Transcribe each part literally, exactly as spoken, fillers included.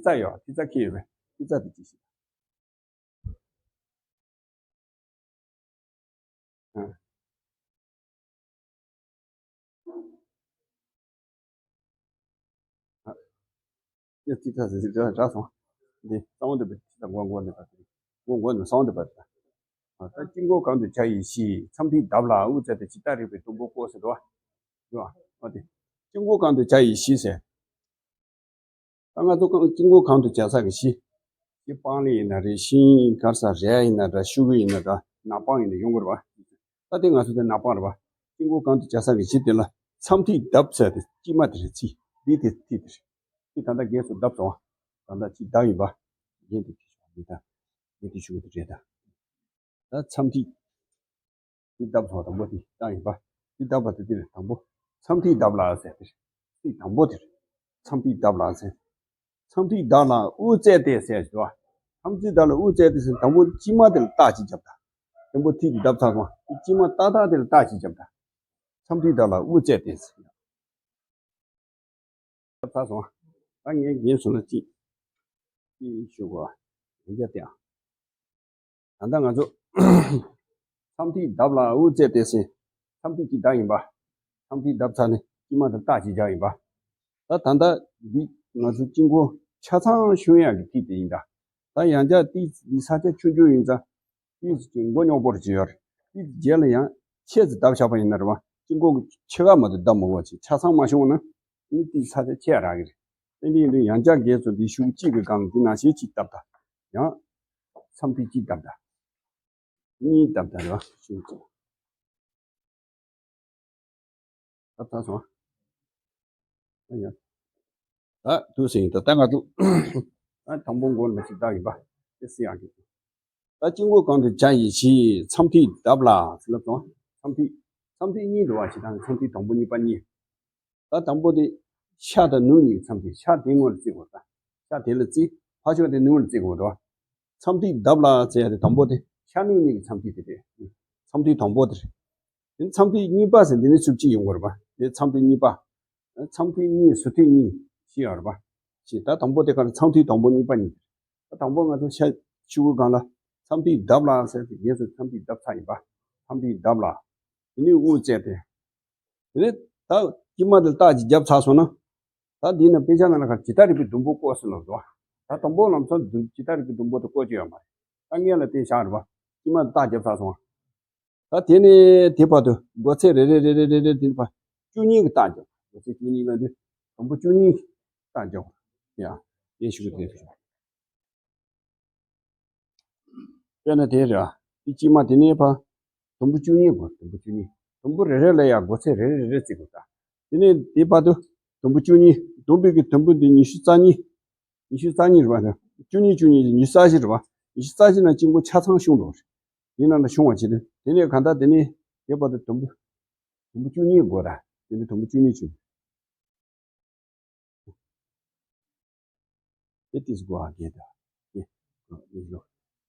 རྩ་ཡོད། ཐིག་རྩ་འཁྱེར་ཡོད་པས། ཐིག་རྩ་དེ་གཅིག་བྱས། ཨ། ཨ། ཡ། ཐིག་རྩ་ཟེར་ཟེར་དྲག་སོང་། འདི་གསང་བ་འདུས་པའི་ཐིག་རྩ་མགོ་མགོ་ནས་པ་དེ། མགོ་མགོ་ནས་གསང་བ་འདུས་པ་དེ། ཨ། ད་དཀྱིལ་འཁོར་གང་དུ་བྱ་ཡིས་ཞི། མཚམས་ཐིག་གདབ་ལ་དབུ་བཙས་ཏེ། ཇི་ལྟར་རིགས་པའི་སྡོང་པོ་བཀོད་ཟེར་འདུག་བ། འདུག་བ། ཨ། དེ་དཀྱིལ་འཁོར་གང་དུ་བྱ་ཡིས་ཞི་ཟེར། ད་ང་ཚོ་གང་དཀྱིལ་འཁོར་གང་དུ་བྱ་ས་གི་གཞི། གཞི་སྤང་ལེ་ཡིན་ན་རེད། ཤིང་གར་ས་རས་ཡིན་ན་འདྲ། ཤོག་གུ་ཡིན་ན་འདྲ། ནག་པང་ཡིན་ན་ཡོང་གི་རེད་བ། ད་དེ་ང་ཚོ་དེ་ནག་པང་རེད་བ། དཀྱིལ་འཁོར་གང་དུ་བྱ་ས་གི་གཞི་དེ་ལ་མཚམས་ཐིག་གདབ་ཟེར་ཏེ། དཀྱིལ་མ་དེ་རེད། ཚིག་འདི་དེ་ཐིག་དེ་རེད། དེ་ད་ལྟ་རྒྱན་སོ་བརྡབས་སོང་བ། ད་ལྟ་ཅིག་བརྡབས་ཡིན་པ། རྒྱན་དེ་ཁྱེར་ཤོག་འདི་ད། འདི་དེ་ཤོག་གུ་དེ་རེད་ད། ད་མཚམས་ཐིག་འདི་བརྡབས་སོང་། དང་པོ་དེ་བཏང་ཡིན་པ། འདི་བརྡབས་པ་དེ་དེ་རེད། དང་པོ་མཚམས་ཐིག་གདབ་ལ་ཟེར་དེ་རེད། ཚིག་དང་པོ་དེ་རེད། མཚམས་ཐིག་གདབ་ལ་ཟེར། མཚམས་ཐིག་གདབ་ལ་དབུ་བཙས་ཏེ་ཟེར་ཞུ་བ། མཚམས་ཐིག་གདབ་ལ་དབུ་བཙས་ཏེ་ཟེར། དང་པོ་དཀྱིལ་མ་དེ་ལ་རྟགས་གཅིག་བརྒྱབ་ད། དང་པོ་ཐིག་དེ་བརྡབས་ཚར་སོང་། དཀྱིལ་མ་ཏག་ཏག་དེ་ལ་རྟགས་གཅིག་བརྒྱབ་ད། མཚམས་ཐིག་གདབ་ལ་དབུ་བཙས་ཏེ་ཟེར། བརྡབས་ཚར་སོང་། ད་ངས་རྒྱན་སོ་ལ་གཅིག་གཅིག་ཞུ་དགོས། ཡིན་རྒྱ་དེ་ཨ། ད་ལྟ་ང་ཚོ་མཚམས་ཐིག་གདབ་ལ་དབུ་བཙས་ཏེ་ཟེར། མཚམས་ཐིག་གཅིག་བརྡབས་ཡིན་པ། མཚམས་ཐིག་བརྡབས་ཚར་ནས་དཀྱིལ་མ་དེ་རྟགས་གཅིག་བརྒྱབ་ཡིན་པ། ད་ད་ལྟ་འདི་ང་ཚོ་དཀྱིལ་འཁོར་ཆ་ཚང་ཤོང་ཡག་གི་ཐིག་དེ་ཡིན་ད། ད་ཡང་བསྐྱར་ཏིག་འདི་ས་ཆ་ཆུང་ཆུང་ཡིན་ཙང་ཏིག་ཅིག་མགོ་རྙོག་པོ་རེ་ཅིག་ཡོད་རེད། ཏིག་རྗེས་ལ་ཡང་ཆེ་ཙམ་བརྡབས་བཞག་པ་ཡིན་ན་རེད་བ། དཀྱིལ་འཁོར་གྱི་ཕྱེད་ཀ་མ་གཏོགས་བརྡབས་མ་དགོས་པ་ཅིག་ཆ་ཚང་མ་ཤོང་ན་ནི་ཏིག་ས་ཆ་ཆེ་རག་གི་རེད། དེ་འདྲ་ཡིན་དུས་ཡང་བསྐྱར་རྒྱན་སོ་འདི་ཤོག་གུ་གཅིག་གི་སྒང་འདི་ནང་བཞིན་གཅིག་བརྡབས་ད། ཡང་མཚམས་ཐིག་གཅིག་བརྡབས་ད། གཉིས་བརྡབས་ད་རེད་བ། ཤོག་གུ་གཅིག་ད་ད་སོང་། ཨ་ཡ། ད་དུས་ཟིན་ད་ད་ང་ཚོ་ད་དང་པོ་མགོ་ནས་ཅིག་བརྡབས་ཡིན་པ། དེ་སྲིད་ཡག་གི། ད་དཀྱིལ་འཁོར་གང་དུ་བྱ་ཡིས་ཞི། མཚམས་ཐིག་གདབ་ལ་ཟེར་ལབ་སོང་། མཚམས་ཐིག་མཚམས་ཐིག་གཉིས་འདུག་བ། ཇི་ལྟར་མཚམས་ཐིག་དང་པོ་གཉིས་པ་གཉིས། ད་དང་པོ་དེ་ཤར་དང་ནུབ་གཉིས་ཀྱི་མཚམས་ཐིག་ཤར་དེ་སྔོན་ལ་བརྩི་དགོས་ད། ཤར་དེ་ལ་བརྩི། ཕར་ཕྱོགས་དེ་ནུབ་ལ་བརྩི་དགོས་འདུག་བ། མཚམས་ཐིག་གདབ་ལ་ཟེར་ཡ་དེ་དང་པོ་དེ་ཤར་ནུབ་གཉིས་ཀྱི་མཚམས་ཐིག་དེ་རེད། མཚམས་ཐིག་དང་པོ་དེ་རེད། དེ་མཚམས་ཐིག་གཉིས་པ་ཟེར་འདི་ནས་ཚུར་གཅིག་ཡོང་དགོས་རེད་པ། དེ་མཚམས་ཐིག་གཉིས་པ། མཚམས་ཐིག་གཉིས་ཟུར་ཐིག་གཉིས་ཤེས་ཡོད་རེད་པ། ཞེས་ད་དང་པོ་དེ་ག་རེ་མཚམས་ཐིག་དང་པོ་གཉིས་པ་གཉིས། ད་དང་པོ་ང་ཚོ་ཤ་ཆུ་བོ་སྒང་ལ་མཚམས་ཐིག་གདབ་ལ་ཟེར་ཏེ་རྒྱན་སོ་མཚམས་ཐིག་གདབ་ཚར་ཡིན་པ། མཚམས་ཐིག་གདབ་ལ། དེ་ནས་དབུ་བཙས་ཏེ། དེ་ནས་ད་དཀྱིལ་མ་དེ་རྟགས་ཅིག་བརྒྱབ་ཚར་སོང་ན། ད་འདི་ན་དཔེ་ཆ་ནང་ལ་ག་ཇི་ལྟར་རིགས་པའི་སྡོང་པོ་བཀོད་ཟེར་ལབ་འདུག་ད་དང་པོ་ལམ་སང་ཇི་ལྟར་རིགས་པའི་སྡོང་པོ་དེ་བཀོད་ཀྱི་ཡོད་མ་རེད། ད་སྔོན་ལ་དེ་བཞག་རེད་པ། དཀྱིལ་མ་རྟགས་བརྒྱབ་ཚར་སོང་། ད་དེ་ནས་དེ་བར་དུ་སྒོ་ཚད་རེ་རེ་རེ་རེ་རེ་རེ་དེ་བར་བཅུ་གཉིས་ཀྱི་རྟགས་རྒྱབ། སྒོ་ཚད་བཅུ་གཉིས་ལ་འདི་དང་པོ་བཅུ་གཉིས་རྟགས་རྒྱབ། ཡ། དེ་ཞུ་གི་དེ་ཞུ། དཔེར་ན་དེ་རེད། དེ་དཀྱིལ་མ་དེ་ནས་ཕར་དུམ་བུ་བཅུ་གཉིས་དགོས། དུམ་བུ་བཅུ་གཉིས། དུམ་བུ་རེ་རེ་ལ་ཡང་སྒོ་ཚད་རེ་རེ་རེ་རེ་བརྩི་དགོས་ད། དེ་ནས་དེ་བར་དུ་དུམ་བུ་བཅུ་གཉིས། བསྡོམས་པའི་གི་དུམ་བུ་འདི་ཉི་ཤུ་རྩ་གཉིས། ཉི་ཤུ་རྩ་གཉིས་རེད་པ། བཅུ་གཉིས་བཅུ་གཉིས་ཉི་ཤུ་རྩ་བཞི་རེད་པ། ཉི་ཤུ་རྩ་བཞི་ན་དཀྱིལ་འཁོར་ཆ་ཚང་ཤོང་འགྲོ་རེད། དེ་ནང་ལ་ཤོང་བ་བྱེད་དུས་དེ་ནས་གང་ལྟར་དེ་ནས་དེ་བར་དུ་དུམ་བུ་དུམ་བུ་བཅུ་གཉིས་དགོས་ར། དེ་ནས་དུམ་བུ་བཅུ་གཉིས་བཅུ་གཉིས། དེ་ཏིས་གོ་ཨ་རྒྱས་དང་། དེ་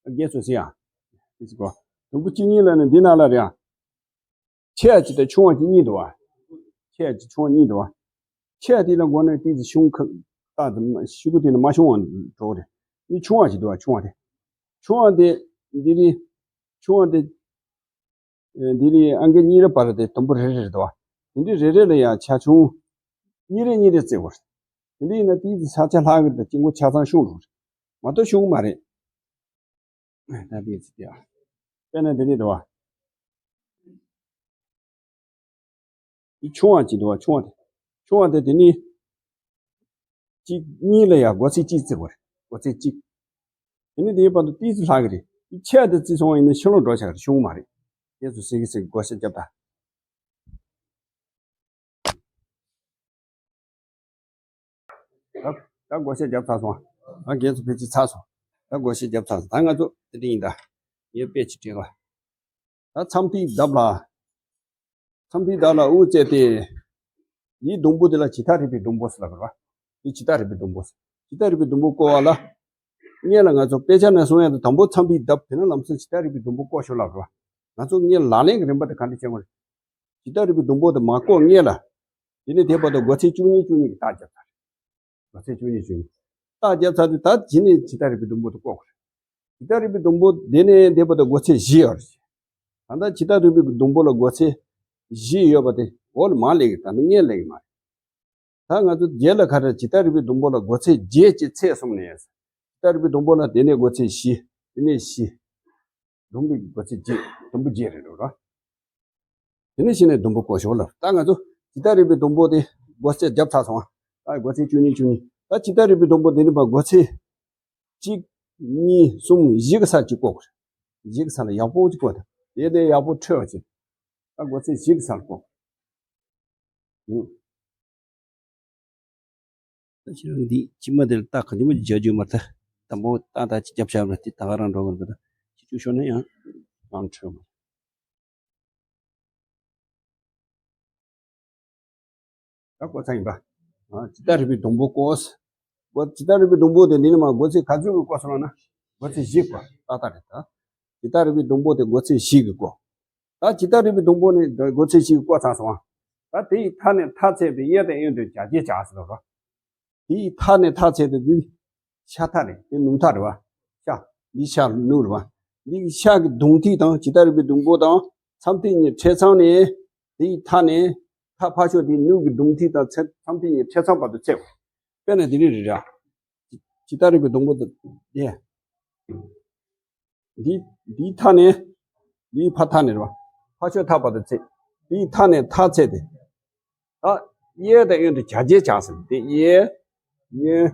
ཨ་རྒྱས་སོ་ཟེར་ཡ། ཏིས་གོ་དུམ་བུ་གཅིག་གཉིས་ལ་ནི་འདི་ནང་ལ་རེད་ཨ། ཆེ་ཡ་གཅིག་དང་ཆུང་བ་གཅིག་གཉིས་འདུག་བ། ཆེ་ཡ་གཅིག་ཆུང་བ་གཉིས་འདུག་བ། ཆེ་ཡ་དེ་ལ་མགོ་ནས་ཏིས་ཤུང་ཁ་ཏ་དང་ཤུ་གུ་དེ་ནི་མ་ཤུང་བ་འགྲོ་རེད། འདི་ཆུང་བ་ཞིག་འདུག་བ། ཆུང་བ་དེ། ཆུང་བ་དེ་འདི་རེད། ཆུང་བ་དེ། འདི་ནི་ཨང་ཀི་གཉིས་རེ་བར་དེ་དུམ་བུ་རེ་རེ་རེད་དོ། དེ་འདྲའི་རེ་རེ་ལ་ཡང་ཆ་ཆུང་། གཉིས་རེ་གཉིས་རེ་བརྩི་དགོས། དེ་འདྲ་ཡིན་ན་དེའི་ས་ཆ་ལྷག་གི་དང་དཀྱིལ་འཁོར་ཆ་ཚང་ཤོང་འགྲོ་རེད། མ་གཏོགས་ཤོང་གི་མ་རེད། ད་དེ་ཚིག་དེ་ཨ། དཔེར་ན་འདི་ནི་དོ། འདི་ཆུང་བ་གཅིག་འདུག་བ། ཆུང་བ་དེ། ཆུང་བ་དེ་དེ་ནི། གཅིག་གཉིས་ལ་ཡང་སྒོ་ཚད་གཅིག་བརྩི་དགོས་རེད། སྒོ་ཚད་གཅིག་དེ་ནི་དེའི་བར་དུ་ཏིས་ལྷག་གི་རེད། འདི་ཆེ་བ་དེ་བརྩི་སོང་བ་ཡིན་ན་ཕྱི་ལོགས་འགྲོ་ཆགས་རེད། ཤོང་མ་རེད། རྗེས་སུ་ཟེར་གི་ཟེར་གི་བགོ་བཤའ་བརྒྱབ་ད། ད་ད་བགོ་བཤའ་བརྒྱབ་ཚར་སོང་། ད་རྒྱན་ཚོ་ཕལ་ཆེར་ཚར་སོང་། ད་བགོ་བཤའ་བརྒྱབ་ཚར་སོང་། ད་ང་ཚོ་དེ་འདྲ་ཡིན་ད། ངས་དཔེ་ཅིག་སྤྲད་གོ། ད་མཚམས་ཐིག་གདབ་ལ། མཚམས་ཐིག་གདབ་ལ་དབུ་བཙས་ཏེ། འདིའི་སྡོང་པོ་དེ་ལ་ཇི་ལྟར་རིགས་པའི་སྡོང་པོ་ཟེར་ལབ་པ་རེད་བ། འདི་ཇི་ལྟར་རིགས་པའི་སྡོང་པོ་ཟེར། ཇི་ལྟར་རིགས་པའི་སྡོང་པོ་བཀོད་པ་ལ། སྔོན་ལ་ང་ཚོ་དཔེ་ཆ་ནང་གསུང་ཡག་དང་དང་པོ་མཚམས་ཐིག་གདབ། དེ་ནས་ལམ་སང་ཇི་ལྟར་རིགས་པའི་སྡོང་པོ་བཀོད་ཤོག་ལབ་པ་རེད་བ། ང་ཚོ་སྔོན་ལག་ལེན་གྱི་རིམ་པ་དེ་ག་འདྲ་བྱེད་དགོས་རེད། ཇི་ལྟར་རིགས་པའི་སྡོང་པོ་དེ་མ་བཀོད་སྔོན་ལ། དེ་ནས་དེ་བར་དུ་སྒོ་ཚད་བཅུ་གཉིས་བཅུ་གཉིས་ཀྱི་རྟགས་བརྒྱབ་ཚར་རེད། སྒོ་ཚད་བཅུ་གཉིས་བཅུ་གཉིས། རྟགས་བརྒྱབ་ཚར་དུས་ད་གཞི་ནས་ཇི་ལྟར་རིགས་པའི་སྡོང་པོ་དེ་བཀོད་དགོས་རེད། ཇི་ལྟར་རིགས་པའི་སྡོང་པོ་འདི་ནས་འདི་བར་དུ་སྒོ་ཚད་བཞི་ཡོད་རེད། ད་ལྟ་ཇི་ལྟར་རིགས་པའི་སྡོང་པོ་ལ་སྒོ་ཚད་བཞི་ཡོད་པ་དེ་འོག་ལ་མར་སླེབས་ཀྱི། ད་ནི་སྔོན་སླེབས་ཀྱི་མ་རེད། ད་ང་ཚོ་རྗེས་ལ་ག་རེ། ཇི་ལྟར་རིགས་པའི་སྡོང་པོ་ལ་སྒོ་ཚད་བརྒྱད་ཀྱི་ཚད་གསུངས་ནས། ཇི་ལྟར་རིགས་པའི་སྡོང་པོ་ལ་དེ་ནས་སྒོ་ཚད་བཞི། དེ་ནས་བཞི། སྡོང་པོའི་སྒོ་ཚད་བརྒྱད། སྡོང་པོ་བརྒྱད་རེད་འགྲོ་ར། དེ་ནས་གཞི་ནས་སྡོང་པོ་བཀོད་ཞོར་ལ། ད་ང་ཚོ་ཇི་ལྟར་རིགས་པའི་སྡོང་པོ་དེ་སྒོ་ཚད་བརྒྱབ་ཚར་སོང་ཨ། ད་སྒོ་ཚད་བཅུ་གཉིས། བཅུ་གཉིས། ད་ཇི་ལྟར་རིགས་པའི་སྡོང་པོ་དེ་ནི་མར་སྒོ་ཚད་གཅིག་གཉིས་གསུམ་བཞི་གི་སར་གཅིག་བཀོད་དགོས་རེད། བཞི་གི་སར་ལ་ཡག་པོ་གཅིག་བཀོད་དང་། དེ་དེ་ཡག་པོ་འཕྲོད་པ་བྱེད། ད་སྒོ་ཚད་བཞི་གི་སར་བཀོད། ཨུ། ད་ཁྱེད་རང་འདི་ཕྱི་མ་དེར་རྟགས་གང་ཅི་མ་ཅིག་རྒྱག་རྒྱུ་མ་རེད། དང་པོ་རྟགས་ད་ཅིག་རྒྱབ་བཞག་པ་དེ་ད་ག་རང་འགྲོ་གི་རེད། ད་ཅིག་བཅུག་ཤོར་ན་ཡང་རང་འཕྲོད་མ། ད་བཀོད་ཚར་ཡིན་པ། ཨ། ཇི་ལྟར་རིགས་པའི་སྡོང་པོ་བཀོད། སྒོ། ཇི་ལྟར་རིགས་པའི་སྡོང་པོ་དེ་འདི་ནས་མར་སྒོ་ཚད་ག་ཚོད་ཀྱི་བཀོད་སོང་ལབ་ན། སྒོ་ཚད་བཞི་བཀོད། ཏག་ཏག་རེད་ད། ཇི་ལྟར་རིགས་པའི་སྡོང་པོ་དེ་སྒོ་ཚད་བཞི་གི་བཀོད། ད་ཇི་ལྟར་རིགས་པའི་སྡོང་པོ་ནི་སྒོ་ཚད་བཞི་གི་བཀོད་ཚར་སོང་ཨ། ད་དེའི་མཐའ་ནས་མཐའ་ཚད་དེ་གཡས་དང་གཡོན་དུ་བྱ་རྒྱལ་བྱ་ཟེར་བ། དེའི་མཐའ་ནས་མཐའ་ཚད་དེ་འདི་ཤ་མཐའ་རེད། དེ་ནུབ་མཐའ་རེད་བ། ཤ། འདི་ཤ་ནུབ་རེད་བ། འདི་ཤ་གི་གདུང་ཐིག་དང་ཇི་ལྟར་རིགས་པའི་སྡོང་པོ་དང་མཚམས་ཐིག་གཉིས་འཕྲད་མཚམས་ནས། དེའི་མཐའ་ནས་མཐའ་ཕར་ཕྱོགས་དེའི་ནུབ་ཀྱི་གདུང་ཐིག་དང་མཚམས་ཐིག་གཉིས་འཕྲད་མཚམས་བར་དུ་ཚད། དཔེར་ན་འདི་རིགས་རེད་ར། ཇི་ལྟར་རིགས་པའི་སྡོང་པོ་དེ། འདི། འདིའི་མཐའ་ནས། འདིའི་ཕར་མཐའ་ནས་རེད་བ། ཕར་ཕྱོགས་མཐའ་བར་དུ་ཚད། འདིའི་མཐའ་ནས་མཐའ་ཚད་དེ། ད་གཡས་དང་གཡོན་དུ་བྱ་རྒྱལ་བྱ་ཟེར། དེ་གཡས། གཡོན།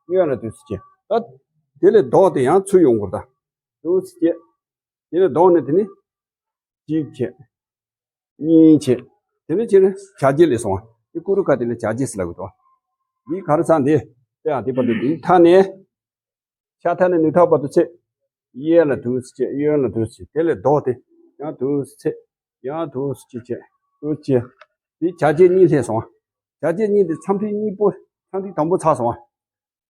གཡོན་ལ་འདུག་སེ་བྱས། ད་དེ་ལས་ལྡོག་སྟེ་ཡང་ཚུར་ཡོང་དགོས། ད་འདུག་སེ་བྱས། དེ་ལས་ལྡོག་ནས་དེ་ནི་གཅིག་བྱས། གཉིས་བྱས། དེ་ནས་ཕྱིར་བྱ་རྒྱལ་ལ་སོང་བ། དེ་ཀུ་རུ་ཀ་དེ་ལ་བྱ་རྒྱལ་ཟེར་ལབ་ཀྱི་འདུག་འདི་ག་རེ་ཟེར་འདི། དེ་ཡང་དེ་བར་དུ་འདིའི་མཐའ་ནས། ཤ་མཐའ་ནས་ནུབ་མཐའ་བར་དུ་ཚད། གཡས་ལ་འདུག་སེ་བྱས། གཡོན་ལ་འདུག་སེ་བྱས། དེ་ལས་ལྡོག་སྟེ་ཡང་འདུག་སེ་ཚད། ཡང་འདུག་སེ་བྱས། འདུག་སེ་བྱས། འདི་བྱ་རྒྱལ་གཉིས་སླེབས་སོང་བ། བྱ་རྒྱལ་གཉིས་དེ་མཚམས་ཐིག་གཉིས་པོ། མཚམས་ཐིག་དང་པོ་ཚར་སོང་བ།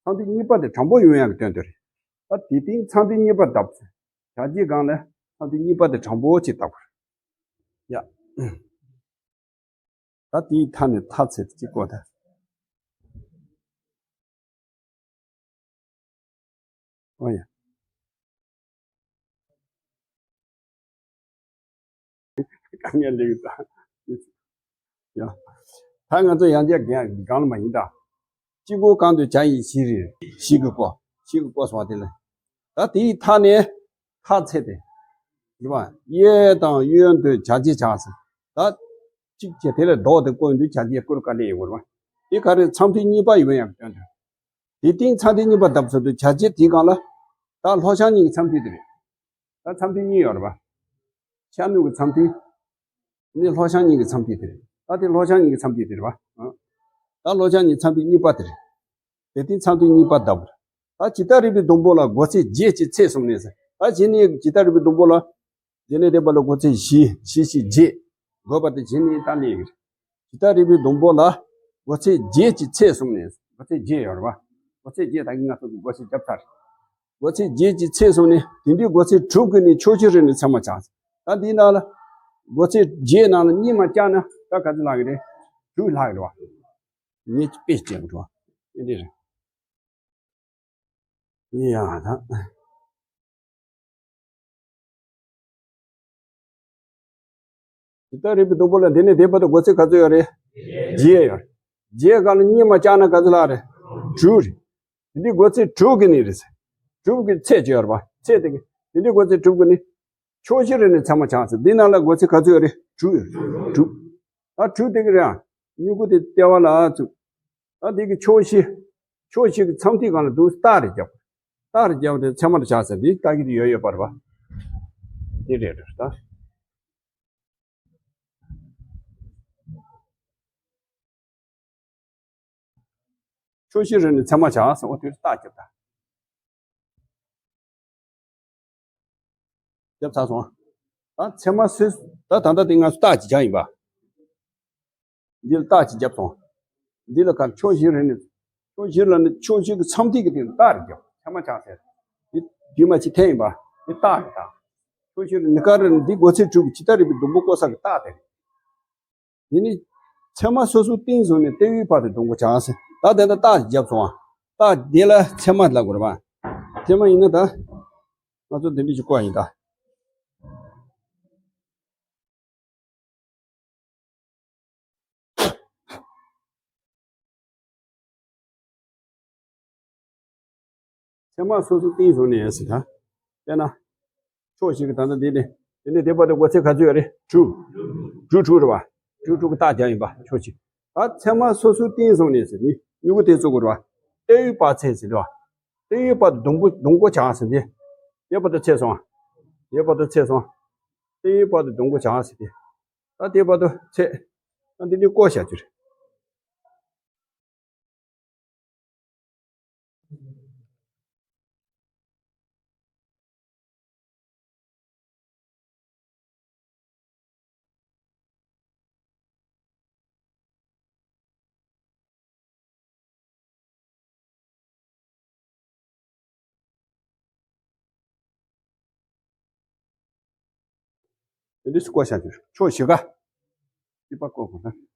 མཚམས་ཐིག་གཉིས་པ་དེ་དྲང་པོ་ཡོང་ཡག་གི་དོན་དེ་རེད། ད་དེ་སྟེང་མཚམས་ཐིག་གཉིས་པ་བརྡབས། བྱ་རྒྱལ་སྒང་ལ་མཚམས་ཐིག་གཉིས་པ་དེ་དྲང་པོ་ཅིག་བརྡབས། ཡ། ད་དེའི་མཐའ་ནས་མཐའ་ཚད་གཅིག་བཀོད་དང་། ཨོ་ཡ། དཀའ་ངལ་ལས་ད། ཡ། ད་ང་ཚོ་ཡང་བསྐྱར་སྒང་སྒང་ལ་མ་ཡིན་ད། གཅིག་པོ་གང་དུ་བྱ་ཡི་བཞི་རེད། བཞི་གི་བཀོད། བཞི་གི་བཀོད་སོང་བ་དེ་ལ། ད་དེའི་མཐའ་ནས་མཐའ་ཚད་དེ། རེད་བ། གཡས་དང་གཡོན་དུ་བྱ་རྒྱལ་བྱ་ཟེར། ད་གཅིག་བྱས་དེ་ལས་ལྡོག་སྟེ་བཀོད་དུས་བྱ་རྒྱལ་ཀུ་རུ་ཀ་ལས་ཡོང་གི་རེད་བ། དེ་ག་རེ་མཚམས་ཐིག་གཉིས་པ་ཡོང་ཡག་གི་དོན་དུ། དེ་སྟེང་མཚམས་ཐིག་གཉིས་པ་བརྡབས་ཚར་དུས་བྱ་རྒྱལ་དེའི་སྒང་ལ། ད་ལྷོ་བྱང་གཉིས་ཀྱི་མཚམས་ཐིག་དེ་རེད། ད་མཚམས་ཐིག་གཉིས་ཡོད་རེད་བ། ཤར་ནུབ་ཀྱི་མཚམས་ཐིག་ནི་ལྷོ་བྱང་གཉིས་ཀྱི་མཚམས་ཐིག་དེ་རེད། ད་དེ་ལྷོ་བྱང་གཉིས་ཀྱི་མཚམས་ཐིག་དེ་རེད་བ། ཨ། ད་ལྷོ་བྱང་གཉིས་མཚམས་ཐིག་གཉིས་པ་དེ་རེད། དེ་སྟེང་མཚམས་ཐིག་གཉིས་པ་བརྡབས་པ་རེད། ད་ཇི་ལྟར་རིགས་པའི་སྡོང་པོ་ལ་སྒོ་ཚད་བརྒྱད་ཀྱི་ཚད་གསུངས་ནས་ཟེར། ད་གཞི་ནས་ཇི་ལྟར་རིགས་པའི་སྡོང་པོ་ལ། དེ་ནས་དེ་བར་ལ་སྒོ་ཚད་བཞི། བཞི་བཞི་བརྒྱད། དགོས་པ་དེ་གཞི་ནས་ད་ལས་ཀྱི་རེད། ཇི་ལྟར་རིགས་པའི་སྡོང་པོ་ལ་སྒོ་ཚད་བརྒྱད་ཀྱི་ཚད་གསུངས་ནས། སྒོ་ཚད་བརྒྱད་ཡོད་རེད་བ། སྒོ་ཚད་བརྒྱད་ད་གིན་ང་ཚོ་གི་སྒོ་ཚད་བརྒྱབ་ཚར་རེད། སྒོ་ཚད་བརྒྱད་ཀྱི་ཚད་གསུངས་ནས། དེ་འདྲའི་སྒོ་ཚད་དྲུག་གི་ནི་ཕྱོགས་བཞི་རེ་ནི་ཚད་མ་ཆགས། ད་འདིའི་ནང་ལ་སྒོ་ཚད་བརྒྱད་ནང་ལ་གཉིས་མ་བཅག་ན་ད་ག་ཚོད་ལྷག་གི་རེད། དྲུག་ལྷག་གི་རེད་བ། ངས་དཔེ་བྱས་པ་རེད་བ། ཨེ་འདྲ་རེད། ཡ་ད། ཇི་ལྟར་རིགས་པའི་སྡོང་པོ་ལ་འདི་ནས་འདི་བར་དུ་སྒོ་ཚད་ག་ཚོད་ཡོད་རེད། བརྒྱད་ཡོད་རེད། བརྒྱད་སྒང་ལ་གཉིས་མ་བཅག་ན་ག་ཚོད་ལྷག་རེད། དྲུག་རེད། འདི་འདི་སྒོ་ཚད་དྲུག་གི་ནི་རེད། དྲུག་གི་ཚད་ཅིག་ཡོད་རེད་པ། ཚད་དེ་གི་འདི་འདི་སྒོ་ཚད་དྲུག་གི་ནི། ཕྱོགས་བཞི་རེ་ནི་ཚད་མ་ཆགས་ཟེར། འདི་ནང་ལ་སྒོ་ཚད་ག་ཚོད་ཡོད་རེད། དྲུག་ཡོད་རེད། དྲུག་ད་དྲུག་དེ་གི་རེད་ཨ། མྱུ་གུ་དེ་ལྟེ་བ་ལ་བཙུགས། ད་འདི་གི་ཕྱོགས་བཞི། ཕྱོགས་བཞི་གི་མཚམས་ཐིག་སྒང་ལ་འདུག་སྟག་རེ་བརྒྱབ། སྟག་རེ་བརྒྱབ་དེ་ཚད་མ་རེ་ཆགས་ཟེར། འདི་ལྟ་གི་དེ་ཡོད་ཡོད་པ་རེད་པ། འདི་རེད་རེད་ད། ཕྱོགས་བཞི་རེ་ནི་ཚད་མ་ཆགས་ཟེར། འོ་དེར་སྟག་བརྒྱབ་ད། བརྒྱབ་ཚར་སོང་། ད་ཚད་མ་སོ་སོ་ད་ད་ལྟ་དེ་ང་ཚོ་རྟགས་ཅིག་སྦྱངས་ཡིན་པ། འདི་ལ་རྟགས་ཅིག་བརྒྱབ་སོང་། འདི་ལ་ག་ཕྱོགས་བཞིར་ནི། ཕྱོགས་བཞིར་ལ་ནི་ཕྱོགས་བཞི་གི་མཚམས་ཐིག་གི་སྟེང་ལ་རྟགས་རེ་བརྒྱབ། ཚད་མ་ཆགས་ཟེར། འདི་འདི་མ་ཅིག་འཐེན་ཡིན་པ། འདི་རྟགས་རེད་ད། ཕྱོགས་བཞིར་ནི་ག་རེ་འདི་སྒོ་ཚད་དྲུག་གི་ཇི་ལྟར་རིགས་པའི་སྡོང་པོ་བཀོད་ས་གི་རྟགས་དེ་རེད། དེ་ནི་ཚད་མ་སོ་སོའི་སྟེང་བཟུང་ནས་ལྟེ་བའི་བར་དུ་སྡོང་པོ་ཆགས་ཟེར། ད་དེ་ལྟར་རྟགས་བརྒྱབ་སོང་ཨ། རྟགས་འདི་ལ་ཚད་མ་ལབ་དགོས་རེད་པ། ཚད་མ་ཡིན་ན་ད། ང་ཚོ་འདི་འདྲ་ཞིག་བཀོད་ཡིན་ད། ཚད་མ་སོ་སོ་རྟིང་བཟུང་ནས་ཟེར་ད། དཔེར་ན། ཕྱོགས་གཅིག་གི་ད་ལྟ་འདི་ནས་འདི་ནས་འདི་བར་དུ་སྒོ་ཚད་ག་ཚོད་ཡོད་རེད། དྲུག་དྲུག་དྲུག་རེད་པ། དྲུག་དྲུག་གི་རྟགས་རྒྱག་ཡིན་པ་ཕྱོགས་གཅིག་ད་ཚད་མ་སོ་སོའི་རྟིང་བཟུང་ནས་ཟེར་ནི་མྱུ་གུ་དེ་བཙུགས་དགོས་རེད་པ། སྟེང་ཡོད་བར་ཚད་ཟེར་དུས། སྟེང་ཡོད་བར་དུ་སྡོང་པོ་སྡོང་པོ་བྱ་ཟེར་ཏེ། དེ་བར་དུ་ཚད་སོང་། དེ་བར་དུ་ཚད་སོང་། སྟེང་ཡོད་བར་དུ་སྡོང་པོ་བྱ་ཟེར་ཏེ། ད་དེ་བར་དུ་ཚད། ད་འདི་འདི་བཀོད་བྱ་རྒྱུ་རེད། འདི་སྐོར་བྱ་རྒྱུ་ཕྱོགས་བཞི་ཀ་གཅིག་པ་བཀོད་དགོས་ན།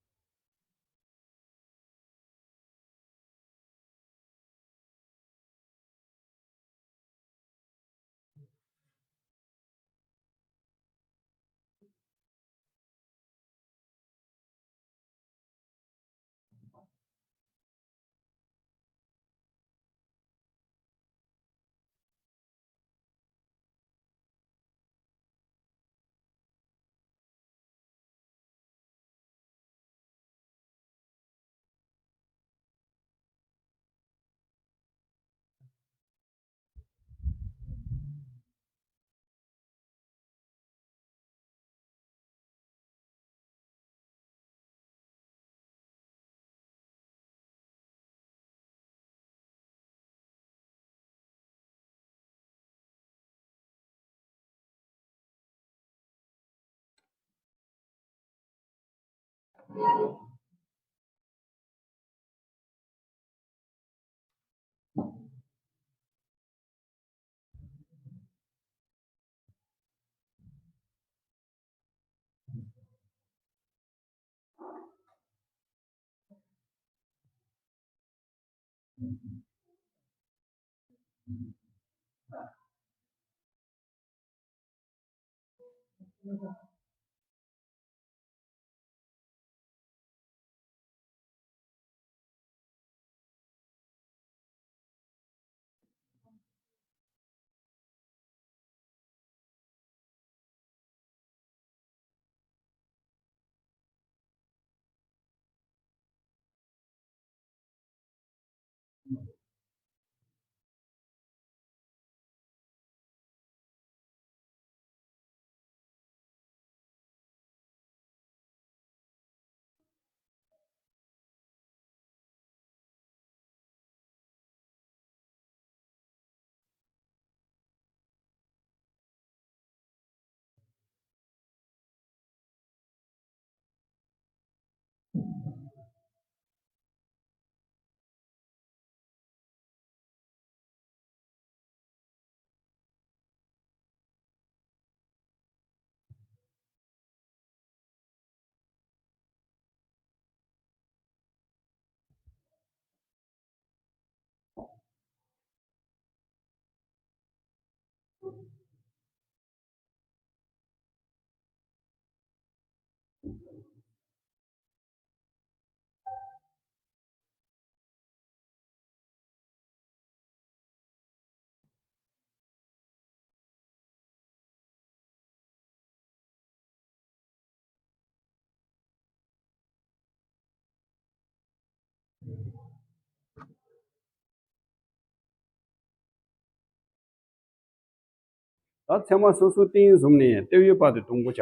ད་ཚད་མ་སོ་སོའི་སྟེང་བཟུང་ནས་ལྟེ་བའི་བར་དུ་སྡོང་པོ་བྱ།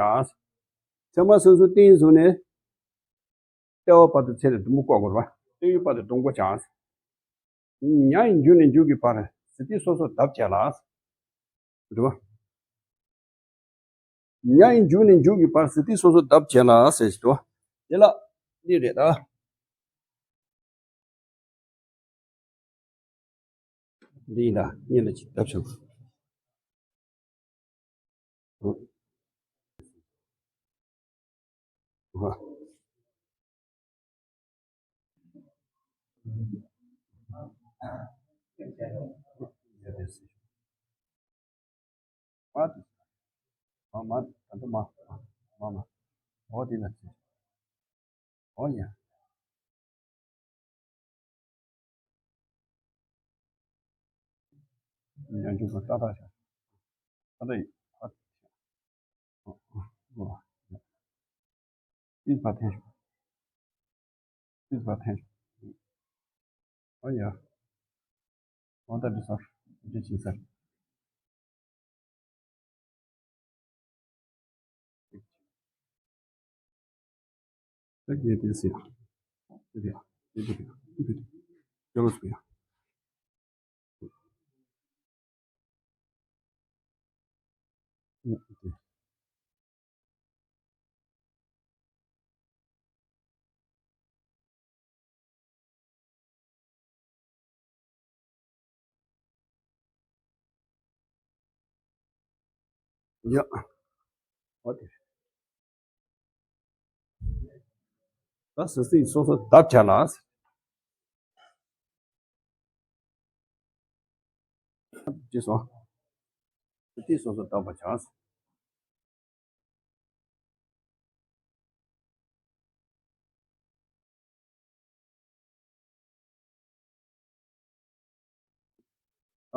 ཚད་མ་སོ་སོའི་སྟེང་བཟུང་ནས་ལྟེ་བ་བར་དུ་ཚད་ལ་སྡོང་པོ་བཀོད་དགོས་རེད་པ། ལྟེ་བའི་བར་དུ་སྡོང་པོ་བྱ། ཉ་ཡི་མཇུག་ནས་མཇུག་གི་བར་ཟུར་ཐིག་སོ་སོར་ལྡབ་བྱས་ལ། རེད་པ། ཉ་ཡི་མཇུག་ནས་མཇུག་གི་བར་ཟུར་ཐིག་སོ་སོར་ལྡབ་བྱས་ལ་ཟེར་ཞིག་འདུག་དེ་ལ་འདི་རེད་ད། འདི་ཡིན་ད། གཉིས་ལ་གཅིག་ལྡབ་བྱུང་། ཡ་དེ་སྲིད། མ་དེ། མ་མ་ད་དུ་མ་མ་མ། འོ་དེ་ན་ཚེ། འོ་ཡ། ཉན་རྒྱུ་ག་ཏག་ཏག་བྱ། ཏག་ཏག་ཡིན། ཨ། ཨ། ཨ། ཨིས་བ་ཐན་ཤོག་ཨིས་བ་ཐན་ཤོག་ཨ་ཡ། འོ་ད་འདི་ཟེར། འདི་ཅི་ཟེར། ད་གལ་ཏེ་ཟེར། དེ་དེ་དེ་དེ་དེ་དེ་དེ་ཡོ་ལོ་སུ་ཡ། ཡ། འོ་དེ། ད་སི་སི་སོ་སོ་བརྡབ་བྱ་ལ། ཅེས་སོ། སི་སི་སོ་སོ་བརྡབ་པ་བྱ།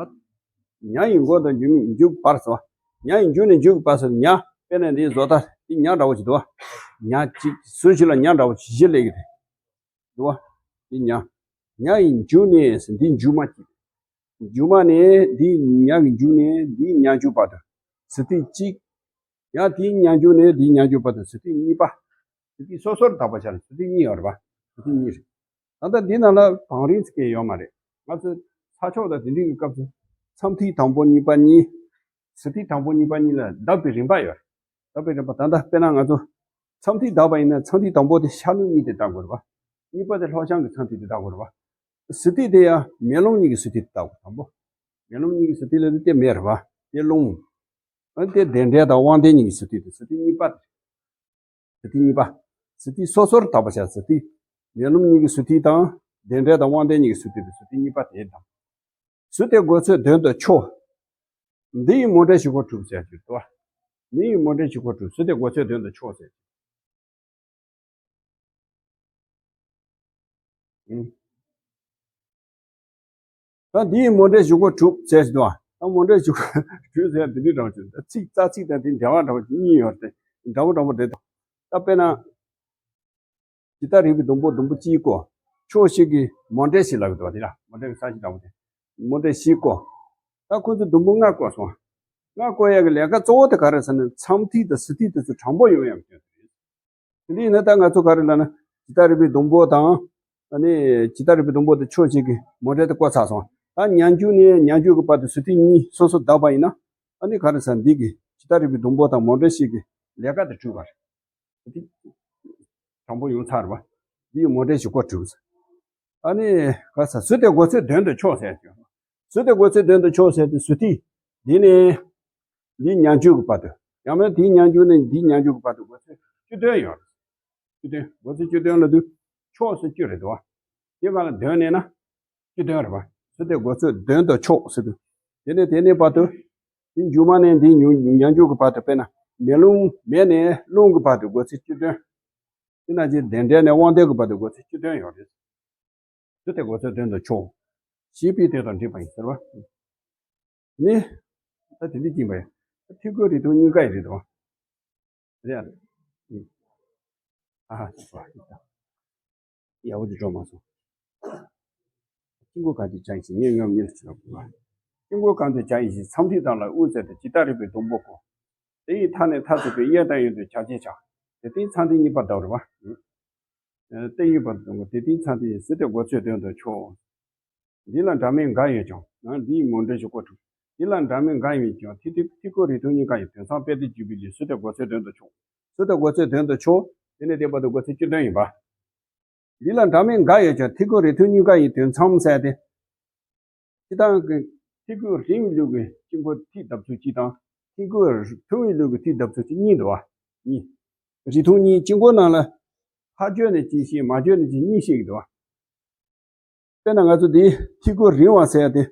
ཨ། ཉ་ཡི་མགོ་དང་མཇུག་མཇུག་བར་སོ། ཉ་ཡི་མཇུག་ནས་མཇུག་བར་སོ་ཉ། དཔེར་ན་འདིའི་བཟོ་ལྟ་འདི་ཉ་འདྲ་བོ་ཞིག་འདུག་བ། ཉ་གཅིག་ཟུར་ཞིག་ལ་ཉ་འདྲ་བོ་ཞིག་བཞི་སླེབས་ཀྱི་རེད། འདུག་བ། འདི་ཉ། ཉ་ཡི་མཇུག་ནས་འདི་མཇུག་མ་གཅིག་མཇུག་མ་ནས་འདི་ཉ་གི་མཇུག་ནས་འདི་ཉ་མཇུག་བར་དུ། ཟུར་ཐིག་གཅིག་ཡང་དེའི་ཉ་མཇུག་ནས་དེའི་ཉ་མཇུག་བར་དུ་ཟུར་ཐིག་གཉིས་པ། ཟུར་ཐིག་སོ་སོར་བརྡབ་པ་བྱས་ན་ཟུར་ཐིག་གཉིས་ཡོད་རེད་པ། ཟུར་ཐིག་གཉིས་རེད། ད་ལྟ་འདི་ནང་ལ་བང་རིམ་ཟེར་མཁན་ཡོད་མ་རེད། ང་ཚོས་ཚ་ཆོག་དང་དེ་འདྲའི་གི་སྐབས་སུ་མཚམས་ཐིག་དང་པོ་གཉིས་པ་གཉིས། ཟུར་ཐིག་དང་པོ་གཉིས་པ་གཉིས་ལ་བརྡབ་པའི་རིམ་པ་ཡོད་རེད། བརྡབ་པའི་རིམ་པ་ད་ལྟ་དཔེར་ན་ང་ཚོ་མཚམས་ཐིག་བརྡབ་པ་ཡིན་ན་མཚམས་ཐིག་དང་པོ་དེ་ཤར་ནུབ་གཉིས་དེ་བརྡབ་དགོས་རེད་པ། གཉིས་པ་དེ་ལྷོ་བྱང་གི་མཚམས་ཐིག་དེ་བརྡབ་དགོས་རེད་པ། ཟུར་ཐིག་དེ་ཡང་མེ་ལོང་གཉིས་ཀྱི་ཟུར་ཐིག་དེ་བརྡབ་དགོས་དང་པོ། མེ་ལོང་གཉིས་ཀྱི་ཟུར་ཐིག་ལབ་དུས་དེ་མེ་རེད་པ། དེ་རླུང་། ཨ་དེ་བདེན་འབྲེལ་དང་དབང་ལྡན་གཉིས་ཀྱི་ཟུར་ཐིག་དེ་ཟུར་ཐིག་གཉིས་པ། ཟུར་ཐིག་གཉིས་པ། ཟུར་ཐིག་སོ་སོར་བརྡབ་པ་བྱས། ཟུར་ཐིག་མེ་ལོང་གཉིས་ཀྱི་ཟུར་ཐིག་དང་བདེན་འབྲེལ་དང་དབང་ལྡན་གཉིས་ཀྱི་ཟུར་ཐིག་དེ་ཟུར་ཐིག་གཉིས་པ་དེ་དང་། ཟུར་དེ་སྒོ་ཚོད་དོན་དུ་ཆོག་འདི་ཡི་མོ་འབྲས་བཞི་ཁོ་གྲུབ་ཟེར་གྱི་འདུག་འདི་ཡི་མོ་འབྲས་བཞི་ཁོ་གྲུབ། ཟུར་དེ་སྒོ་ཚོད་དོན་དུ་ཆོག་ཟེར། ཨུ། ད་འདི་ཡི་མོ་འབྲས་བཞི་ཁོ་གྲུབ་ཟེར་གྱི་འདུག་ད་མོ་འབྲས་བཞི་ཁོ་གྲུབ་ཟེར་འདི་འདྲའི་འདྲ་བོ་ཅིག་ད་ཚིག་རྩ་ཚིག་དང་དེ་འབྲེལ་བ་འདྲ་བོ་གཉིས་ཡོད་རེད། འདྲ་བོ་འདྲ་བོ་རེད་དོ། ད་དཔེར་ན། ཇི་ལྟར་རིགས་པའི་སྡོང་པོ་སྡོང་པོ་གཅིག་གོ། ཕྱོགས་གཅིག་གི་མོ་འབྲས་ཤིག་ལབ་ཀྱི་འདུག་བ་དེ་ལ་མོ་འབྲས་ཀྱི་ས་གཞི་འདྲ་བོ་དེ། མོ་འབྲས་བཞི་བརྐོ། ད་ཁོ་ཚོས་སྡོང་པོ་ལྔ་བརྐོས་སོང་། ལྔ་བརྐོ་ཡག་གི་ལས་ཀ་གཙོ་བོ་དེ་ག་རེ་ཟེར་ན་མཚམས་ཐིག་དང་ཟུར་ཐིག་དེ་ཚོ་དྲང་པོ་ཡོང་ཡག་གི་དོན་དེ་རེད། དེ་འདྲ་ཡིན་ན་ད་ང་ཚོ་ག་རེ་ལབ་ན་ཇི་ལྟར་རིགས་པའི་སྡོང་པོ་དང་། ཨ་ནི་ཇི་ལྟར་རིགས་པའི་སྡོང་པོ་དེ་ཕྱོགས་གཅིག་གི་མོ་འབྲས་དེ་བརྐོས་ཚར་སོང་། ད་ཉ་མཇུག་ནས་ཉ་མཇུག་གི་བར་དུ་ཟུར་ཐིག་གཉིས་སོ་སོ་བརྡབས་པ་ཡིན་ན། ཨ་ནི་ག་རེ་ཟེར་འདི་གི་ཇི་ལྟར་རིགས་པའི་སྡོང་པོ་དང་མོ་འབྲས་ཤིག་གི་ལས་ཀ་དེ་གྲུབ་པ་རེད། དེ་དྲང་པོ་ཡོང་ཚར་བ། འདི་ཡི་མོ་འབྲས་བཞི་ཁོ་གྲུབ། ཨ་ནི་ག་ས་ཟུར་དེ་སྒོ་ཚོད་དོན་དུ་ཆོག་ཟེར་གྱི། ཟུར་དེ་སྒོ་ཚོད་དོན་དུ་ཆོག་ཟེར་དུས་ཟུར་ཐིག་འདི་ནས་འདི་ཉ་མཇུག་གི་བར་དུ། ཡང་མིན་འདི་ཉ་མཇུག་ནས་འདི་ཉ་མཇུག་གི་བར་དུ་སྒོ་ཚོད་བཅུ་བདུན་ཡོད་རེད། བཅུ་བདུན། སྒོ་ཚོད་བཅུ་བདུན་ལ་དུས་ཆོག་ཟེར་བཅུ་རེད་དོ། དེ་བ་ལ་བདུན་ནས་ན། བཅུ་བདུན་རེད་པ། ཟུར་དེ་སྒོ་ཚོད་དོན་དུ་ཆོག་ཟེར་དུས། དེ་ནས་དེ་ནས་བར་དུ། དེ་མཇུག་མ་ནས་འདི་ཉུང་ཉ་མཇུག་གི་བར་དུ་དཔེར་ན་མེ་རླུང་མེ་ནས་རླུང་གི་བར་དུ་སྒོ་ཚད་བཅུ་བདུན། དེ་ན་ཅི་བདེན་འབྲེལ་ནས་དབང་ལྡན་གྱི་བར་དུ་སྒོ་ཚད་བཅུ་བདུན་ཡོད་རེད། ཟུར་དེ་སྒོ་ཚད་དོན་དུ་ཆོག་ཞེས་པའི་དོན་དང་འགྲིག་པ་ཡིན་ཟེར་བ། ནི། ད་དེ་འདྲ་ཡིན་པ་ཡིན། ཐིག་སྐུད་རིང་ཐུང་གཉིས་ཀ་ཡི་རེད་དོ། རེད་ཨ། ཨ་ཧ། ཡག་པོ་ཅིག་འགྲོ་མ་སོང་། དཀྱིལ་འཁོར་གང་དུ་བྱ་ཡི་ཞིང་ངེས་ངེས་མིན་ལ་བྱེད་པ། དཀྱིལ་འཁོར་གང་དུ་བྱ་ཡི་ཞིང་མཚམས་ཐིག་དང་ལ་དབུ་ཟེར་ཏེ་ཇི་ལྟར་རིགས་པའི་སྡོང་པོ་གོ། དེ་ཡི་མཐའ་ནས་མཐའ་ཐུག་པའི་གཡས་དང་གཡོན་དུ་བྱ་བྱེད་བྱ། དེ་ལྟའི་མཚམས་ཐིག་གཉིས་པ་བརྡབ་རེད་པ། དེ་གཡོན་པར་སྡོང་པོ་དེ་ལྟའི་མཚམས་ཐིག་ཟུར་དེ་སྒོ་ཚད་དོན་དུ་ཆོག་འདི་ལ་འདྲ་མིན་འགའ་ཡོད་ཀྱང་ནང་འདིའི་མོ་འབྲས་བཞི་ཁོ་གྲུབ། འདི་ལ་འདྲ་མིན་འགའ་ཡོད་ཀྱང་ཐིག་ཐིག་ཐིག་སྐུད་རིང་ཐུང་གཉིས་ཀ་ཡི་དོན་མཚམས་དཔེ་དེ་བརྗོད་པའི་ལས་ཟུར་དེ་སྒོ་ཚད་དོན་དུ་ཆོག་ཟུར་དེ་སྒོ་ཚད་དོན་དུ་ཆོག་དེ་ནས་དེ་བར་དུ་སྒོ་ཚད་བཅུ་བདུན་ཡིན་པ། འདི་ལ་འདྲ་མིན་འགའ་ཡོད་ཀྱང་ཐིག་སྐུད་རིང་ཐུང་གཉིས་ཀ་ཡི་དོན་མཚམས་ཟེར་ཏེ། སྤྱིར་བཏང་གི་ཐིག་སྐུད་རིང་བའི་ལུགས་ཀྱི་དཀྱིལ་འཁོར་ཐིག་བརྡབ་ཚུལ་གཅིག་དང་། ཐིག་སྐུད་ཐུང་བའི་ལུགས་ཀྱི་ཐིག་བརྡབ་ཚུལ་གཅིག་གཉིས་འདུག་བ། གཉིས། རིང་ཐུང་གཉིས་དཀྱིལ་འཁོར་ནང་ལ་ཕར་བརྗོད་ནས་གཅིག་བཤད་མར་བརྗོད་ནས་གཅིག་གཉིས་བཤད་ཀྱི་འདུག་བ། དཔེར་ན་ང་ཚོ་འདི་ཐིག་སྐུད་རིང་བ་ཟེར་ཡ་དེ།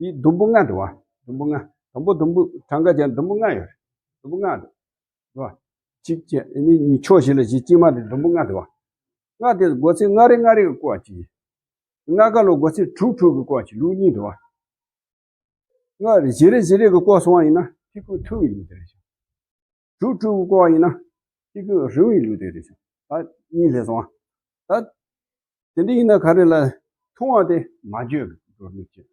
འདི་ཟླུམ་པོ་ལྔ་འདུག་བ། ཟླུམ་པོ་ལྔ། དང་པོ་ཟླུམ་པོ་གྲངས་ཀ་བྱས་ན་ཟླུམ་པོ་ལྔ་ཡོད་རེད། ཟླུམ་པོ་ལྔ་འདུག་འདུག་བ། གཅིག་བྱས་ཨ་ནི་གཉིས། ཕྱོགས་བཞི་ལ་བཞི། དཀྱིལ་མ་དེ་ཟླུམ་པོ་ལྔ་འདུག་བ། ལྔ་དེ་སྒོ་ཚད་ལྔ་རེ་ལྔ་རེ་གི་བསྐོར་བ་གཅིག། ལྔ་ཀ་ལོ་སྒོ་ཚད་དྲུག་དྲུག་གི་བསྐོར་བ་གཅིག། ལུགས་གཉིས་འདུག་བ། ལྔ་རེ་བཞི་རེ་བཞི་རེ་གི་བསྐོར་སོང་བ་ཡིན་ན་ཐིག་སྐུད་ཐུང་བའི་ལུགས་དེ་རེད་ཤག་དྲུག་དྲུག་གི་བསྐོར་བ་ཡིན་ན་ཐིག་སྐུད་རིང་བའི་ལུགས་དེ་རེད་ཤག་ད་གཉིས་སླེབས་སོང་བ། ད་དེ་འདྲ་ཡིན་ན་ག་རེ་ལ། ཐུང་བ་དེ་མར་གཅོད་ཀྱི་འགྲོ་ལུགས་བྱེད།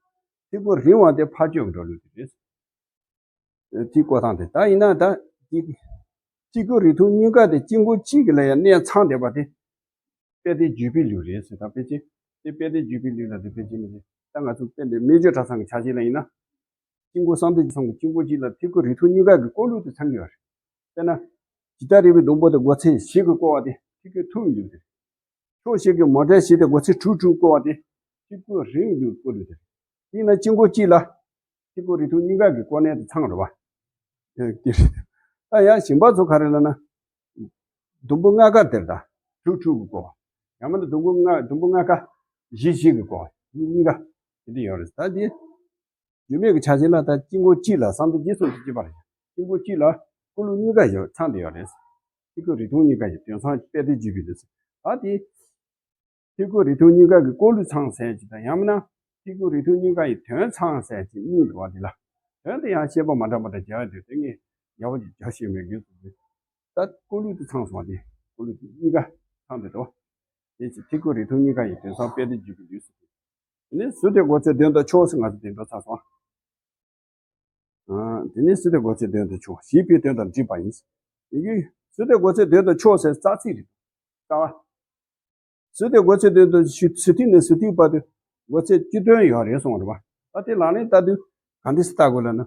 ཐིག་སྐུད་རིང་བ་དེ་ཕར་གཅོད་ཀྱི་འགྲོ་ལུགས་དེ་རེད། དེའི་བསྐོར་སྟངས་དེ། ད་ཡིན་ན་ད་དེ་ཐིག་སྐུད་རིང་ཐུང་གཉིས་ཀ་དེ་དཀྱིལ་འཁོར་གཅིག་གི་ལ་ཡང་གནས་ཚང་བསྡད་པ་དེ་དཔལ་ལྡན་བརྒྱུད་པའི་ལུགས་རེད་ཟེར། ད་ཕལ་ཆེར་དེ་དཔལ་ལྡན་བརྒྱུད་པའི་ལུགས་ལ་དེ་ཕལ་ཆེར་མི་ཤེས། ད་ང་ཚོ་དཔལ་ལྡན་སྨན་བཅོས་གྲྭ་ཚང་གི་ཆ་ཤས་ལ་ཡིན་ན། དཀྱིལ་འཁོར་གསང་བདེ་ཚང་གི་དཀྱིལ་འཁོར་གཅིག་ལ་ཐིག་སྐུད་རིང་ཐུང་གཉིས་ཀ་གི་བསྐོར་ལུགས་དེ་ཚང་གི་ཡོད་རེད། དཔེར་ན། ཇི་ལྟར་རིག་པའི་སྡོང་པོ་དེ་སྒོ་ཚད་བཞི་གི་བསྐོར་བ་དེ་ཐིག་སྐུད་ཐུང་བའི་ལུགས་དེ། ཕྱོགས་བཞི་གི་མོ་ཊའི་གཞི་དེ་སྒོ་ཚད་དྲུག་དྲུག་བསྐོར་བ་དེ་ཐིག་སྐུད་རིང་བའི་ལུགས་བསྐོར་ལུགས་དེ། དེས་ན་དཀྱིལ་འཁོར་གཅིག་ལ་ཐིག་སྐུད་རིང་ཐུང་གཉིས་ཀ་གི་བསྐོར་གནས་དེ་ཚང་རེད་བ། ཨེ་དེ་རེད། ད་ཡང་གཞན་པ་ཚོ་ག་རེ་ལབ་ན། ཟླུམ་པོ་ལྔ་ཀ་དེར་ད་དྲུག་དྲུག་གི་བསྐོར་བ། ཡང་མིན་ན་ཟླུམ་པོ་ལྔ་ཟླུམ་པོ་ལྔ་ཀ་བཞི་བཞི་གི་བསྐོར་བ། གཉིས་ཀ་དེ་འདྲ་ཡོད་རེད། ད་དེ། བརྒྱུད་མེད་ཀྱི་ཆ་ཤས་ལ་ད་དཀྱིལ་འཁོར་གཅིག་ལ་གསང་བདེ་བརྒྱད་གསུམ་དུ་སྐྱེས་པ་རེད། དཀྱིལ་འཁོར་གཅིག་ལ་བསྐོར་ལུགས་གཉིས་ཀ་ཡོད་ཚང་བསྡད་ཡོད་རེད། ཐིག་སྐུད་རིང་ཐུང་གཉིས་ཀ་ཡི་དོན་ཚང་དཔལ་ལྡན་བརྒྱུད་པའི་ལུགས་སུ། ད་དེ། ཐིག་སྐུད་རིང་ཐུང་གཉིས་ཀ་གི་བསྐོར་ལུགས་ཚང་ཟེར་གྱི་དང་ཡང་མིན་ན། ཐིག་སྐུད་རིང་ཐུང་གཉིས་ཀ་ཡི་དོན་ཚང་ཟེར་གྱི་གཉིས་འདུག་བ། འདི་ལ། དོན་དེ་ཡང་བཤད་པ་མ་འདྲ་མ་འདྲ་རྒྱག་ཡ་འདུག་དེ་ངས་ཡག་པོ་ཅིག་རྒྱག་ཤེས་མེད་རྒྱུ་ཟེར་གྱི། ད་བསྐོར་ལུགས་དེ་ཚང་སོང་བ། དེ་བསྐོར་ལུགས་དེ་གཉིས་ཀ་ཚང་བསྡད་འདུག་དེ་ཕྱིར་ཐིག་སྐུད་རིང་ཐུང་གཉིས་ཀ་ཡི་དོན་ཚང་དཔལ་ལྡན་བརྒྱུད་པའི་ལུགས་སུ། དེ་ནས་ཟུར་དེ་སྒོ་ཚད་དོན་དང་ཕྱོགས་སུ་ང་ཚོ་དེ་འགྲོ་ཚར་སོང་། ཨ། དེ་ནས་ཟུར་དེ་སྒོ་ཚད་དོན་དང་ཕྱོགས། ཞེས་པའི་དོན་དང་འགྲིག་པ་ཡིན། ཡི་གེ་ཟུར་དེ་སྒོ་ཚད་དོན་དང་ཕྱོགས་ཟེར་རྩ་ཚིག་རེད། རྩ་བ། ཟུར་དེ་སྒོ་ཚད་དོན་དང་ཕྱོགས། ཟུར་ཐིག་ནས་ཟུར་ཐིག་བར་དུ་སྒོ་ཚད་བཅུ་བདུན་ཡོད་རེད་གསུངས་པ་རེད་བ། ད་དེ་ལག་ལེན་བསྟར་དུས་ག་འདྲ་སེ་བལྟ་དགོས་ལབ་ན།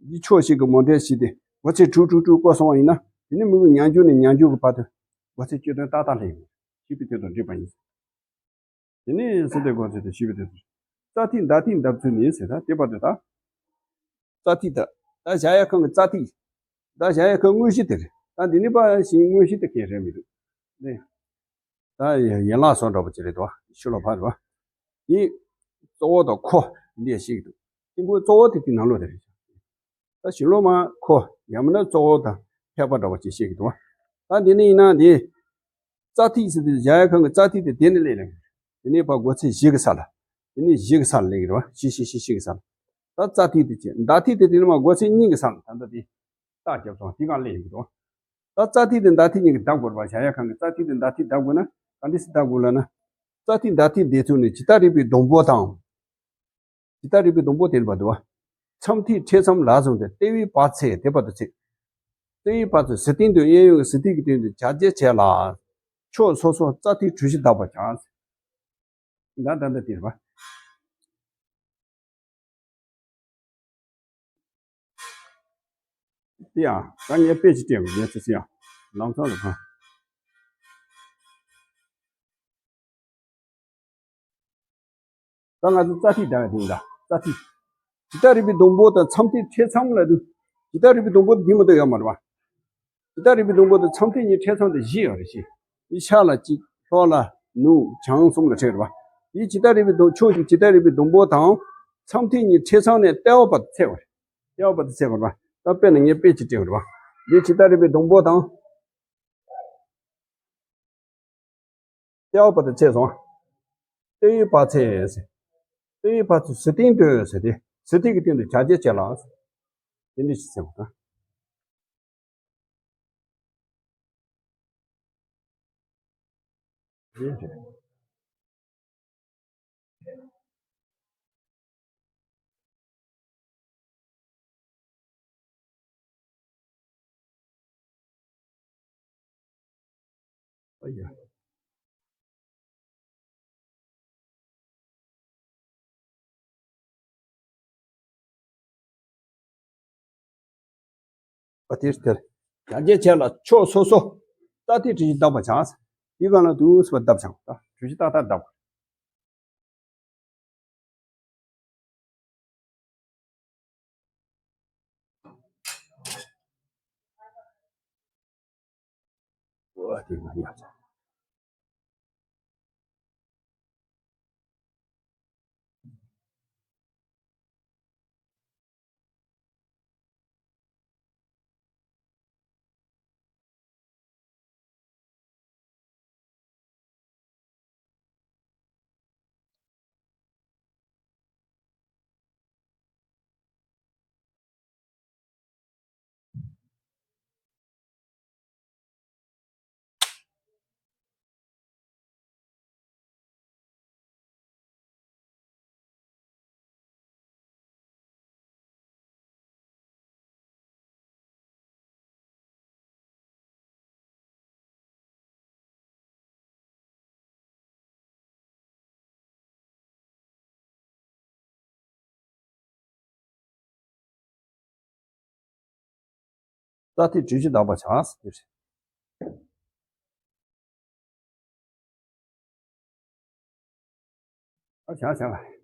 འདི་ཕྱོགས་བཞི་གི་མོ་ཊའི་གཞི་དེ་སྒོ་ཚད་དྲུག་དྲུག་དྲུག་བསྐོར་སོང་བ་ཡིན་ན། དེ་ནས་མི་གི་ཉམས་འགྱུར་ནས་ཉམས་འགྱུར་གྱི་བར་དུ་སྒོ་ཚད་བཅུ་བདུན་ཏག་ཏག་སླེབས་ཡོང་། ཞེས་པའི་དོན་དང་འགྲིག་པ་ཡིན། དེ་ནས་ཟུར་དེ་སྒོ་ཚད་དུ་ཞེས་པའི་དོན་དུ། རྩ་ཐིག་ཟླ་ཐིག་འདབ་ཚུལ་ནི་ཟེར། ད་དེ་བར་དུ་ད། རྩ་ཐིག་ད། ད་གཞལ་ཡས་ཁང་གི་རྩ་ཐིག་ད་གཞལ་ཡས་ཁང་དངོས་གཞི་དེ་རེད། ད་འདི་ནི་པ་ཞིང་དངོས་གཞི་དེ་གས་རེད་མི་འདུག་ནས། ད་ཡན་ལག་བཟོ་འདྲ་པོ་ཅིག་རེད་དོ། ཤུ་ལོ་ཕ་རེད་བ། འདི་གཙོ་བོ་དང་ཁོ་འདི་ཡ་ཤེས་ཀྱི་འདུག་དཀྱིལ་འཁོར་གཙོ་བོ་དེ་དེ་ནང་ལོགས་དེ་རེད། ད་ཞི་ལོ་མ་ཁོ་ཡང་མིན་ན་གཙོ་བོ་དང་ཕལ་པ་འདྲ་བ་ཅིག་བཤད་ཀྱི་འདུག་ད་འདི་ནི་ཡིན་ན་འདི། རྩ་ཐིག་ཟེར་དུས་གཞལ་ཡས་ཁང་གི་རྩ་ཐིག་དེ་དེ་ནས་སླེབས་ལེ། དེ་ནས་ཕར་སྒོ་ཚད་བཞི་གི་ས་ལ། དེ་ནས་བཞི་གི་ས་ལ་སླེབས་ཀྱི་རེད་བ། བཞི་བཞི་བཞི་བཞི་གི་ས་ལ། ད་རྩ་ཐིག་དེ་བྱས། ཟླ་ཐིག་དེ་དེ་ནས་མར་སྒོ་ཚད་གཉིས་ཀྱི་ས་ལ་ད་ལྟ་དེ། རྟགས་བརྒྱབ་སོང་། དེ་གང་སླེབས་ཡོང་གི་འདུག་ད་རྩ་ཐིག་དེ་ཟླ་ཐིག་གཉིས་ཀྱིས་བརྡབ་དགོས་རེད་བ། གཞལ་ཡས་ཁང་གི་རྩ་ཐིག་དེ་ཟླ་ཐིག་བརྡབ་དགོས་ན་ག་འདྲ་སེ་བརྡབ་དགོས་ལབ་ན། རྩ་ཐིག་ཟླ་ཐིག་དེ་ཚུར་ནས་ཇི་ལྟར་རིག་པའི་སྡོང་པོ་དང་། ཇི་ལྟར་རིག་པའི་སྡོང་པོ་དེ་ལ་བར་དུ་བ། མཚམས་ཐིག་ཕྲད་མཚམས་ལ་སོགས་ཏེ་ལྟེ་བའི་བར་ཚད་དེ་བར་དུ་ཚད། ལྟེ་བའི་བར་ཚད་ཟུར་སྟེང་དུ་གཡས་གཡོན་གྱི་ཟུར་ཐིག་གི་སྟེང་དུ་བྱ་རྒྱ་བྱས་ལ། ཕྱོགས་སོ་སོར་རྩ་ཐིག་གྲུ་བཞི་བརྡབ་པར་བྱ། ད་ད་ད་དེ་རེད་བ། དེ་ཡང་ད་ངས་དཔེ་ཅིག་སྤྲད་དགོས། ངས་ཚོད་ཚོད་ཡང་ལམ་སང་རེད་བ། ད་ང་ཚོ་རྩ་ཐིག་བརྡབ་ཡ་དེ་ཡིན་ད། རྩ་ཐིག་ཇི་ལྟར་རིག་པའི་སྡོང་པོ་དང་མཚམས་ཐིག་ཕྲད་མཚམས་ལ་དུ། ཇི་ལྟར་རིག་པའི་སྡོང་པོ་དེ་མ་གཏོགས་ཡོད་མ་རེད་བ། ཇི་ལྟར་རིག་པའི་སྡོང་པོ་དང་མཚམས་ཐིག་གཉིས་ཕྲད་མཚམས་དེ་བཞི་ཡོད་རེད་ཤི། དེ་ཤར་ལ་གཅིག་ལྷོ་ལ་ནུབ་བྱང་གསུམ་ལ་ཕྲད་རེད་བ། དེ་ཇི་ལྟར་རིག་པའི་སྡོང་ཕྱོགས་ཀྱི་ཇི་ལྟར་རིག་པའི་སྡོང་པོ་དང་མཚམས་ཐིག་གཉིས་ཕྲད་མཚམས་ནས་ལྟེ་བ་བར་དུ་ཚད་པ་རེད། ལྟེ་བ་བར་དུ་ཚད་པ་རེད་བ། ད་དཔེར་ན་ངས་དཔེ་ཅིག་སྤྲད་པ་རེད་བ། དེ་ཇི་ལྟར་རིག་པའི་སྡོང་པོ་དང་། ལྟེ་བ་བར་དུ་ཚད་སོང་། ལྟེ་བའི་བར་ཚད་ཟེར། ལྟེ་བའི་བར་ཚད་ཟུར་སྟེང་དུ་ཟེར་ཏེ། ཟུར་ཐིག་གི་སྟེང་དུ་བྱ་རྒྱ་བྱས་ལ། དེ་འདྲ་ཞིག་ཟེར་བ་དང་། ཨ་ཡ། ཨ་དེར་དེར། ཡར་རྒྱས་བྱས་ལ་ཕྱོགས་སོ་སོ། རྩ་ཐིག་གྲུ་བཞི་བརྡབ་པ་བྱ། དེའི་སྒང་ལ་དུས་སུ་བརྡབ་བྱ། ད་གྲུ་བཞི་ཏག་ཏག་བརྡབ། འོ་དེ་ང་ཡག་ཅག་རྩ་ཐིག་བྲིས་གཞི་དག་པ་བྱ་ཟེར་དེ་རེད། ཨ་བྱ་བྱ།